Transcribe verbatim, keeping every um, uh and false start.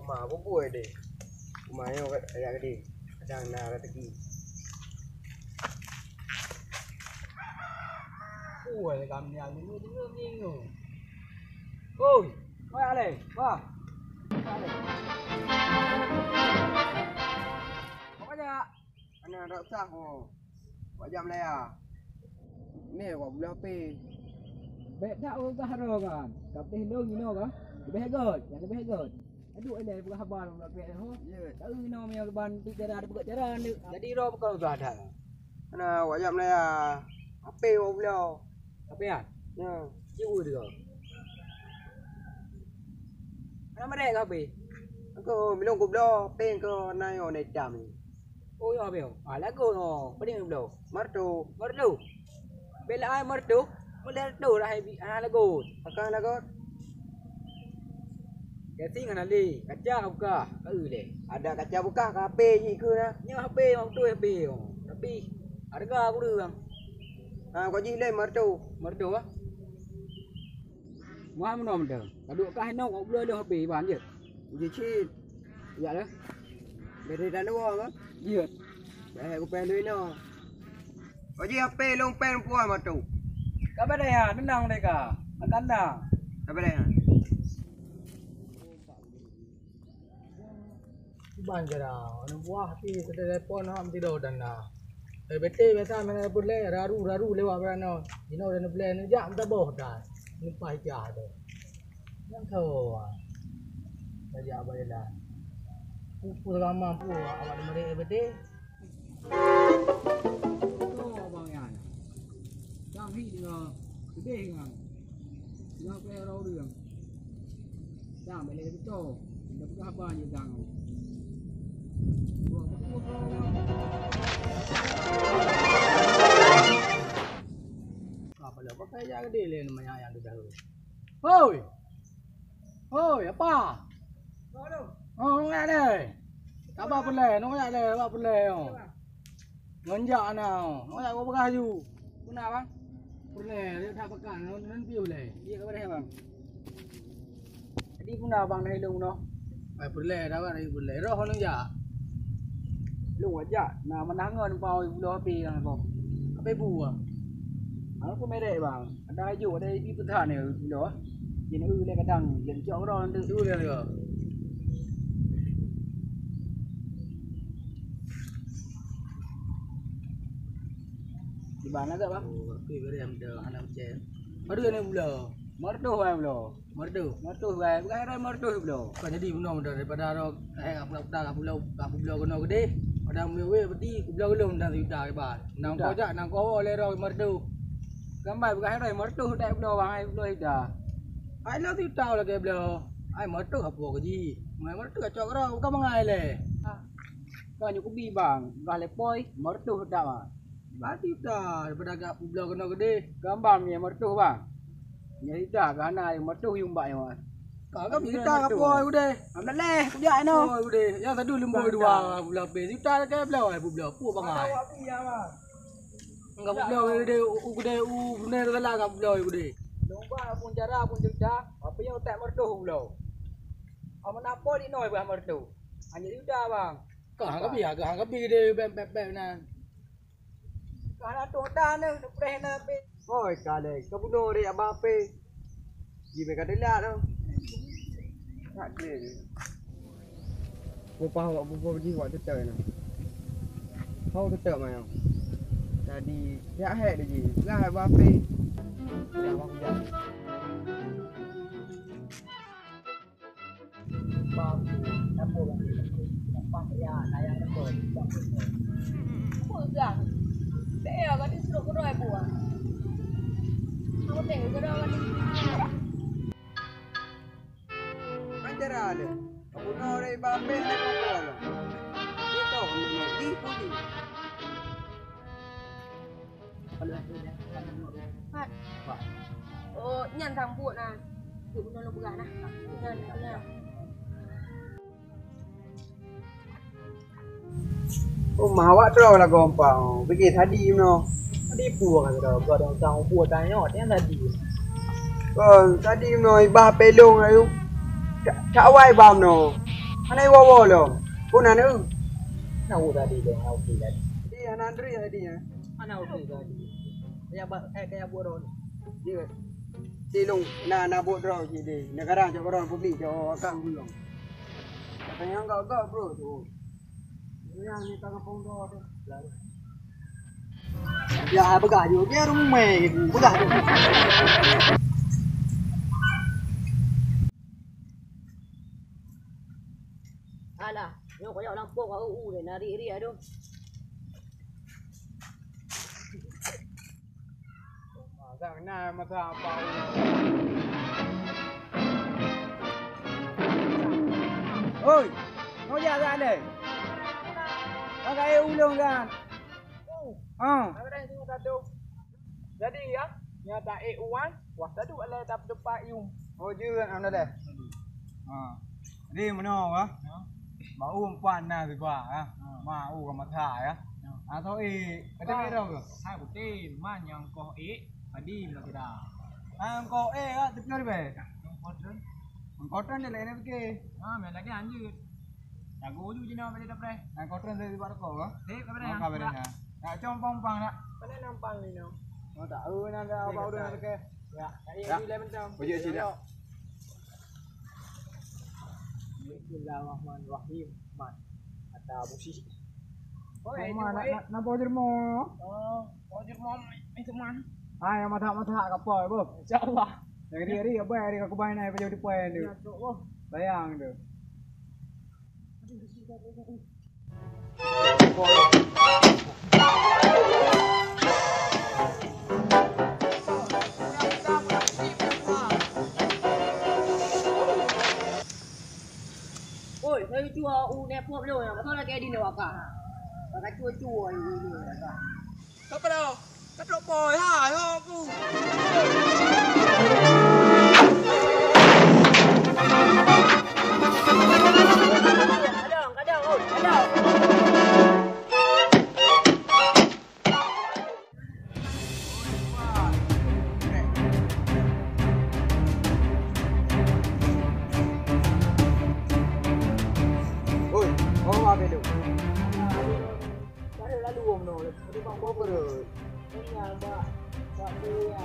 Ma, bubui deh. Kumayo kat ayah gede. Kadang na rezeki. Oi, kami ni ni ni. Oi, oi, Ale. Wah. Ale. Apa ya? Ana dak usah ho. Wak jak meulaya. Meh wak blah H P. Bèk dak usah ro kan. Ka beh lôn inoe kan. Leubeh göt, nyang leubeh göt. Aduh, ilèe peugah haba lôn bak pih ho. Ya. Tahu inoe meunyoe ban pih cara, ada peugah cara ni. Jadi ro bukan usah dah. Ana wak jak meulaya. H P wak blah. Tapi ya. Ya. Ciu dia. Mana merek kau habis? Aku minum kublo, peng ke nayo ne cam ni. Oh ya habis. Ah lagu no, pening kublo. Mertu. Mertu. Bela ai mertu. Mula tu dah ai bi ah lagu. Akan lagu. Jadi ngana li, kaca buka, kau le. Ada kaca buka, ka H P ji ke na. Nya H P, waktu H P. Tapi harga kurang. Ha, kau ji le mertu. Mertu ah. Muah meunoe meudoe. Ka duek kah inoe, kok bloe lôn H P ban jeuet. Jeuet cit. Jak lé. Beri dah luwa ke? Jeuet. Eh, ku pèng duit inoe. Kok ji H P lôn pèng puah matu. Ka badai ha, tenang deh ka. Akan na. Ka badai ha. Kiban cara, aneuk buah pih teutelepon hok meusidroe dan na. Eh, beutôi biasa meunan peureulèe, raru-raru lewat baranoe. Jinoe dan peureulèe neujak meusaboh dan neupah ijah tu. Nyang tho, tajak bak jalan. Pukul ramah pun awak neumeurék beutôi. Beutôi abang nyan. Kami deungoe peudeh nyan. Deungoe keu droe ureueng. Dang bèk lé beutôi. Dah peugah haba jih dang. Ka pala pakai jak gede lé nama nyang tu dah. Hoi! Hoi, apa? Oh, nongak deh. Apa peureulèe? Nongak deh, apa peureulèe, oh. Ngon jak na, oh. Nongak gua peugah ju. Puna, bang? Peureulèe, dia dah pekan, non, non piu lé. Iya, ka deh, bang. Jadi puna, bang, dari lông noh. Ai, peureulèe, dah, bang, dari peureulèe. Roh nong jak. Lông jak. Nah, mana ngon pau pulo api, bang, kong. Api buah. Aku merek, bang. Ada ajuk, ada ibi peuthan ni, dah. Jin eu lé kadang, jin cok droe nanti. Tu dia dia. Di mana tak, bang? Oh, tapi beri yang dah anak macam. Baru ni pula. Merdu ai pula. Merdu. Merdu ai. Bukan ada merdu pula. Kan jadi bunoe dah daripada ada eh apa apa tak pula tak pula kena gede. Pada meweh berarti pula belum dah juta hebat. Nang kau jak, nang kau oleh roh merdu. Gambar bukan hai roi, merdu tak bloe bang, hai bloe dah. Hai lo tu tau lagi bloe. Hai merdu apa ke ji? Mai merdu cok roh, bukan mangai leh. Kau nyuk kubi bang, gah lepoi, merdu dah bang. Berarti dah daripada agak bloe kena gede. Gambar ni merdu bang. Nyari dah gah na merdu yumbak nyawa. Kau kan kita apa udah? Ambil leh, kujak no. Oh, udah. Yang tadi lembur dua, bulan pe. Kita ke bloe, bloe. Apa bangai? Enggak bloe gede, u gede, u Brunei tu salah enggak bloe gede. Lomba pun cara pun cerita, apa yang utak merdu bloe. Apa napa di noi bah merdu. Hanya juta bang. Kah enggak biar, kah enggak bi gede beb beb beb nan. Kah na tu dah ni, preh na pe. Oi, ka lé, ka bunoe deh abang pe. Ji meuka teulat tu. Tak clear ni. Bupah wak bubur jih wak teuteu na. Hau teuteu mayang. Tadi jak hek di jih. Lah hek bapi. Dah wak jak. Bang, apa bang? Lepas ya, layang betul. Apa bang? Saya kan disuruh kedua buah. Apa tengok kedua kan? Kan cara ada. Aku nak orang ibabeh ni apa lah? Dia tahu ni, dia pun ni. Pat. Oh, nyan sambut nah. Cuk bunoe lôn peugah nah. Nyan, nyan. Oh, mah awak troh lagoe umpang. Pikir tadi meunoe. Tadi peue ka sidroe, ka ada utang ubu tanyok, nyan tadi. Kon, tadi meunoe ibah pelong ayu. Cak, cak wai bam meunoe. Hana iwoe-woe lom. Pun hana eu. Na u tadi dong, na u tadi. Di hana Andri tadi ya. Hana u tadi. Kayak ba-, kayak, kayak buat dong. Di silong na, na buat drone sih di. Negara cok drone publik cok akak ulong. Katanya enggak, enggak, bro, tu. Yang ni tengah pong drone tu. Ya, peugah ju. Dia rumah, peugah ju. Alah, nyoe kayok lampôh ka u deh, na riek-riek adoh. Masa na masa apa? Oi, nyoe jak dak lé? Ka ka ék ulôn kan? Oh, ah. Jadi ya, nyata ék uwan, wah tadu alai tap depa ium. Oh, jeuet am daleh. Ha. Jadi meunoe wah. Ya. Bak u empat na siba ya. Ha. Ma u ka masa ya. Ya. Atau ék, ada Ha. beda ke? Hai putih, man nyang koh ék, padi mula kita. Ha, nyang koh ék ka tepion be. Nyang koh tren. Nyang koh tren dia lain fikir. Ha, main lagi lanjut. Jago dulu je nak balik dapur. Nyang koh tren dari siba ko ke? Dek, apa dah? Ka beda ya. Nak cuma pang-pang nak. Mana nampang ni no? Oh, tak tahu nak ada apa udah nak ke. Ya, tak Ya. ada mentang. Baju sini. Bismillahirrahmanirrahim. Man. Kata busi. Oh, Mana nak, nak, nak bawa jermo? Oh, bawa jermo itu man. Ah, yang masak-masak kapal, bro. Insya Allah. Yang hari-hari apa hari aku bayar naik baju depan tu? Ya, tu, oh. Bayang tu. Oi, saya cuba u nepok dulu, pasal lagi di ni wakah. Pakai cuba-cuba ni. Apa dah? Ketrok boy, ha, ha, aku. Kadang, kadang, oi, kadang. Oi, oh, apa tu? Baru lalu wong no, lepas tu bang bobor. Tinggal bak, bak tu ya.